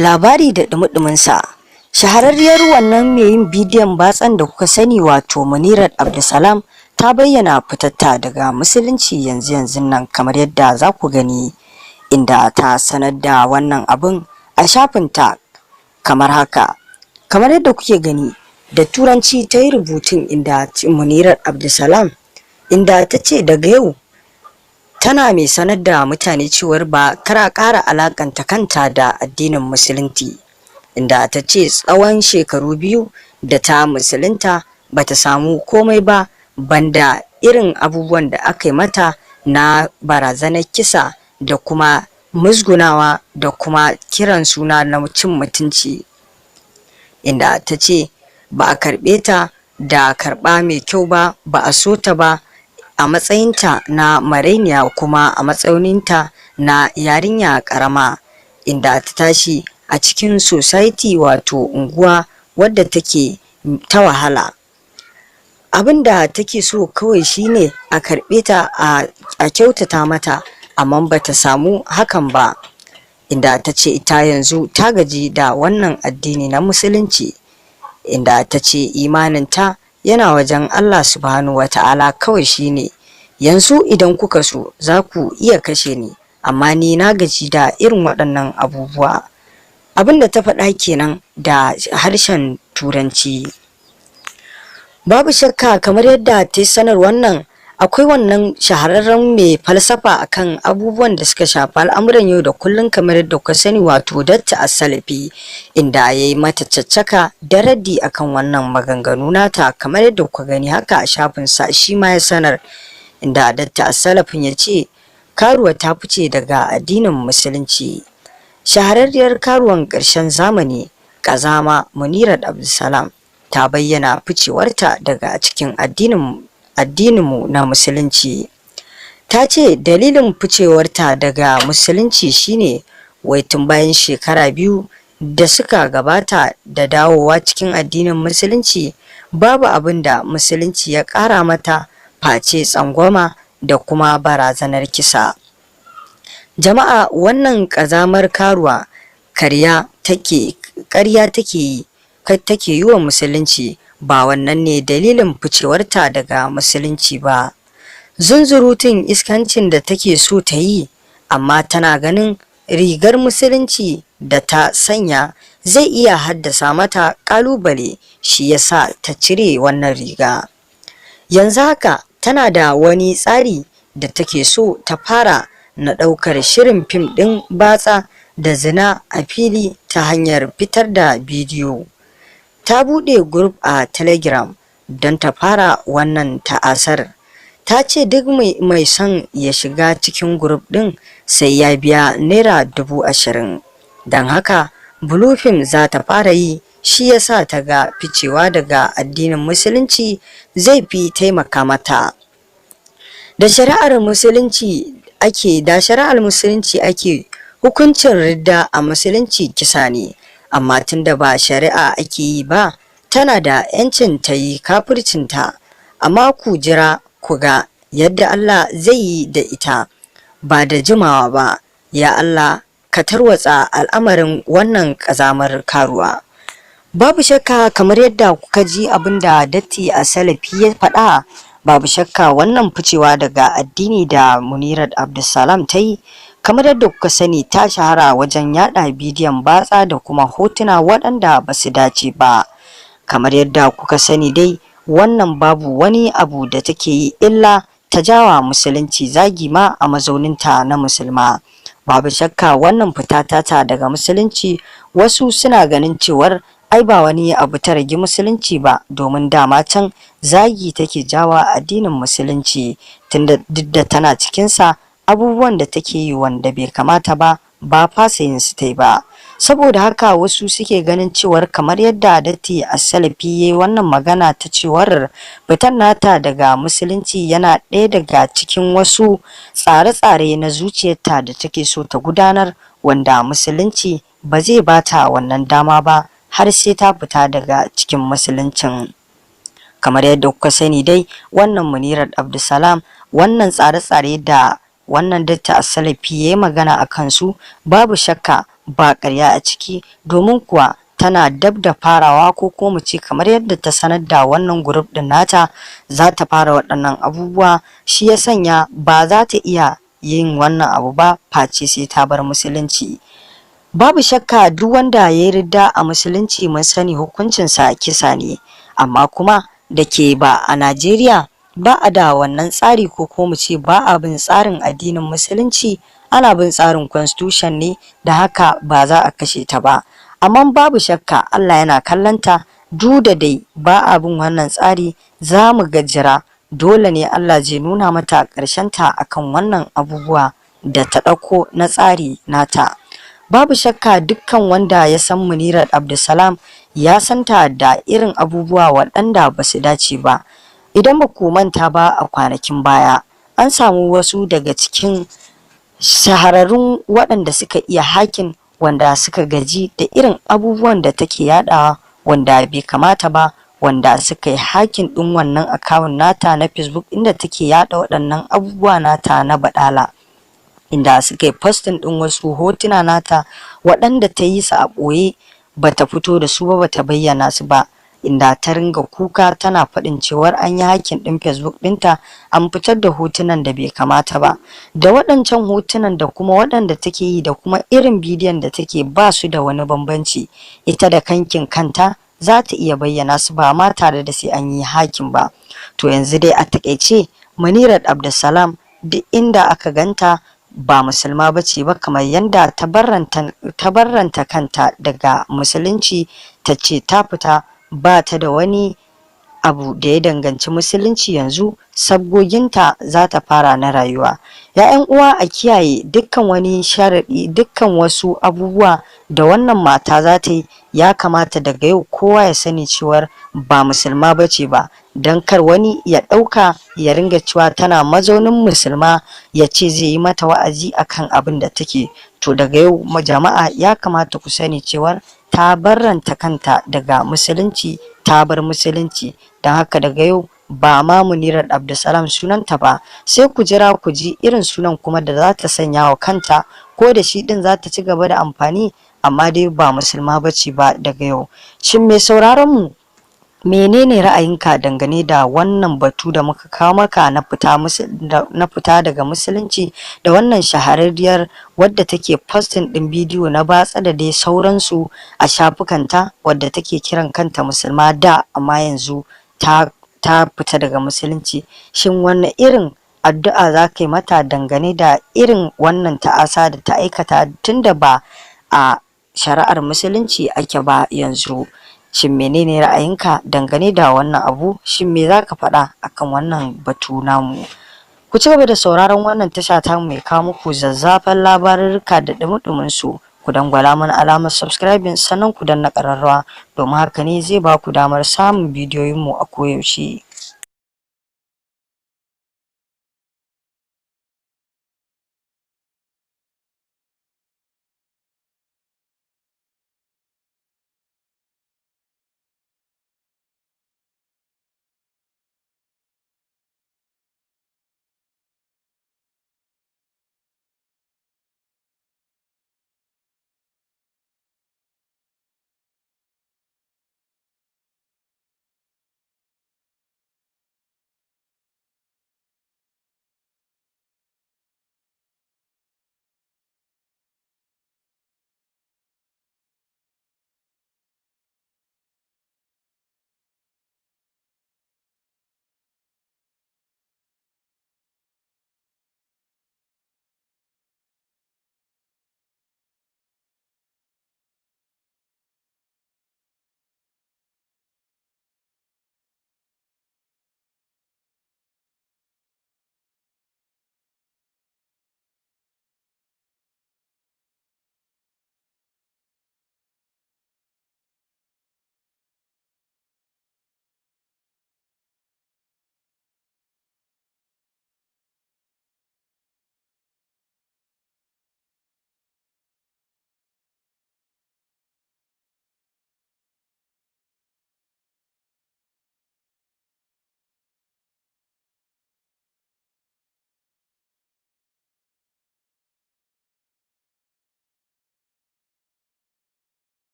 Labari da ɗumi-ɗuminsa, shahararriyar wannan mai yin bidiyon batsan da kuka sani, wato Munirat Abdulsalam, ta bayyana fitarta daga Musulunci yanzu yanzun nan, kamar yadda za ku gani, inda ta sanar da wannan abin a shafinta kamar haka. Kamar yadda kuke gani, da Turanci ta yi rubutun, inda Munirat Abdulsalam, inda ta ce daga yau tana mai sanar da mutane cewar ba kara ƙara alakanta kanta da addinin Musulunci, inda ta ce tsawon shekaru 2 da ta musulunta bata samu komai ba banda irin abubuwan da aka yi mata na barazanar kisa da kuma musgunawa da kuma kiran suna na cin mutunci, inda ta ce ba a karɓe ta da karɓa mai kyau ba, ba a so ta ba a matsayinta na marainiya, kuma a matsayinta na yarinya karama, inda ta tashi a cikin society, wato unguwa wadda take ta wahala. Abin da take so kawai shine a karɓe ta, a kyautata mata, amma bata samu hakan ba, inda ta ce ita yanzu ta gaji da wannan addini na Musulunci, inda ta ce imaninta yana wajen Allah Subhanahu wa Ta'ala kawai. Shine yanzu idan kuka so za ku iya kashe ni, amma ni na gaji da irin waɗannan abubuwa. Abin da ta faɗa kenan da harshen Turanci. Babu shakka, kamar yadda ta yi sanar wannan, akwai wannan shahararren mai falsafa akan abubuwan da suka shafi al'amuran yau da kullum, kamar yadda kuka sani, wato Datta Asalafi, inda ya yi mata caccaka da raddi akan wannan maganganu nata, kamar yadda kuka gani haka a shafinsa shi ma ya sanar, inda Datta Asalafin ya ce karuwa ta fice daga addinin Musulunci. Shahararriyar karuwan ƙarshen zamani, ƙazama Munirat Abdulsalam, ta bayyana ficewarta daga cikin addininmu na Musulunci. Ta ce dalilin ficewarta daga Musulunci shine wai tun bayan shekara 2 da suka gabata da dawowa cikin addinin Musulunci, babu abin da Musulunci ya ƙara mata face tsangwama da kuma barazanar kisa. Jama'a, wannan ƙazamar karuwa karya take, ƙarya take yi, take yi wa Musulunci. Ba wannan ne dalilin ficewarta daga Musulunci ba. Zunzurutun iskancin da take so ta yi, amma tana ganin rigar Musulunci da ta sanya zai iya haddasa mata kalubale, shi yasa ta cire wannan riga. Yanzu haka tana da wani tsari da take so ta fara na ɗaukar shirin fim ɗin batsa da zina a fili ta hanyar fitar da bidiyo. Ta buɗe group a Telegram don ta fara wannan ta'asar. Ta ce duk mai son ya shiga cikin group ɗin sai ya biya ₦20,000. Don haka blue film za ta fara yi, shi yasa ta ga ficewa daga addinin Musulunci zai fi taimaka mata. Da shari'ar Musulunci ake, hukuncin ridda a Musulunci kisa ne, amma tunda ba shari'a ake yi ba, tana da 'yancin ta yi kafircinta. Amma ku jira ku ga yadda Allah zai yi da ita ba da jimawa ba. Ya Allah, ka tarwatsa al'amarin wannan ƙazamar karuwa. Babu shakka, kamar yadda kuka ji abin da Datti a Salafi ya faɗa, babu shakka wannan ficewa daga addini da Munirat Abdulsalam ta yi, kamar yadda kuka sani, ta shahara wajen yada bidiyon batsa da kuma hotuna waɗanda ba su dace ba. Kamar yadda kuka sani dai, wannan babu wani abu da take yi illa ta jawa Musulunci zagi ma a mazauninta na musulma. Babu shakka wannan fita tata daga Musulunci, wasu suna ganin cewar ai ba wani abu ta rage Musulunci ba, domin dama can zagi take jawa addinin Musulunci, tunda duk da tana cikinsa, abubuwan da take yi wanda bai kamata ba, ba fasa yin su tai ba. Saboda haka wasu suke ganin cewar, kamar yadda Datti Asalafi ya yi wannan magana ta cewar fitar nata daga Musulunci yana ɗaya daga cikin wasu tsare-tsare na zuciyarta da take so ta gudanar, wanda Musulunci ba zai bata wannan dama ba har sai ta fita daga cikin Musuluncin. Kamar yadda kuka sani dai, wannan Munirat Abdulsalam, wannan tsare-tsare da Wannan Dakta Assalafi ya yi magana a kansu, babu shakka ba ƙarya a ciki, domin kuwa tana dab da farawa, ko kuma mu ce kamar yadda ta sanar da wannan group ɗin nata za ta fara waɗannan abubuwa. Shi ya sanya ba za ta iya yin wannan abu ba face sai ta bar Musulunci. Babu shakka duk wanda ya yi ridda a Musulunci, mun sani hukuncinsa kisa ne, amma kuma da ke ba a Najeriya ba a da wannan tsari, ko kuma mu ce ba a bin tsarin addinin Musulunci, ana bin tsarin constitution ne, da haka ba za a kashe ta ba. Amma babu shakka Allah yana kallonta. Duk da dai ba a bin wannan tsari, za mu gajira dole ne Allah zai nuna mata ta akan wannan abubuwa da ta ɗauko na tsari nata. Babu shakka dukkan wanda ya san Munirat Abdulsalam ya santa da irin abubuwa waɗanda ba su dace ba. Idan ba ku manta ba, a kwanakin baya an samu wasu daga cikin shahararrun waɗanda suka iya hacking, wanda suka gaji da irin abubuwan da take yaɗawa wanda bai kamata ba, wanda suka yi hacking ɗin wannan account nata na Facebook inda take yaɗa waɗannan abubuwa nata na baɗala, inda suka yi posting ɗin wasu hotuna nata waɗanda ta yi su a ɓoye, bata fito da su ba, bata bayyana su ba, inda ta ringa kuka tana faɗin cewar an yi hacking ɗin Facebook ɗinta, an fitar da hotunan da bai kamata ba. Da waɗancan hotunan da kuma waɗanda take yi da kuma irin bidiyon da take ba su da wani bambanci. Ita da kankin kanta za ta iya bayyana su ba ma tare da sai an yi hacking ba. To yanzu dai a taƙaice, Munirat Abdulsalam duk inda aka ganta ba musulma ba ce ba, kamar yadda ta barranta kanta daga Musulunci, ta ce ta fita, ba ta da wani abu da ya danganci Musulunci, yanzu sabgoginta za ta fara na rayuwa. 'Ya'yan uwa, a kiyaye dukkan wani sharaɗi, dukkan wasu abubuwa da wannan mata za ta yi. Ya kamata daga yau kowa ya sani cewar ba musulma ba ce ba, don kar wani ya ɗauka ya ringa cewa tana mazaunin musulma, ya ce zai yi mata wa'azi akan abin da take. To daga yau jama'a, ya kamata ku sani cewar ta barranta kanta daga Musulunci, ta bar Musulunci. Don haka daga yau ba ma Munirar Abdulsalam sunanta ba, sai ku jira ku ji irin sunan kuma da za ta sanya wa kanta, ko da shi din za ta ci gaba da amfani, amma dai ba musulma ba ce ba daga yau. Shin mai sauraron mu, menene ra'ayinka dangane da wannan batu da muka kawo maka na fita daga Musulunci da wannan shahararriyar wadda take posting din bidiyo na batsa da dai sauransu a shafukanta, wadda take kiran kanta musulma da, amma yanzu ta fita daga Musulunci? Shin wanne irin addu'a za ka yi mata dangane da irin wannan ta'asa da ta aikata, tunda ba a shari'ar Musulunci ake ba yanzu? Shin menene ra'ayinka dangane da wannan abu? Shin me za ka faɗa akan wannan batu namu? Ku ci gaba da sauraron wannan tasha ta mai kawo muku zazzafan labarurruka da ɗumi su. Ku dangwala mana alamar subscribing, sannan ku danna ƙararrawa, domin haka ne zai ba ku damar samun bidiyoyinmu a koyaushe.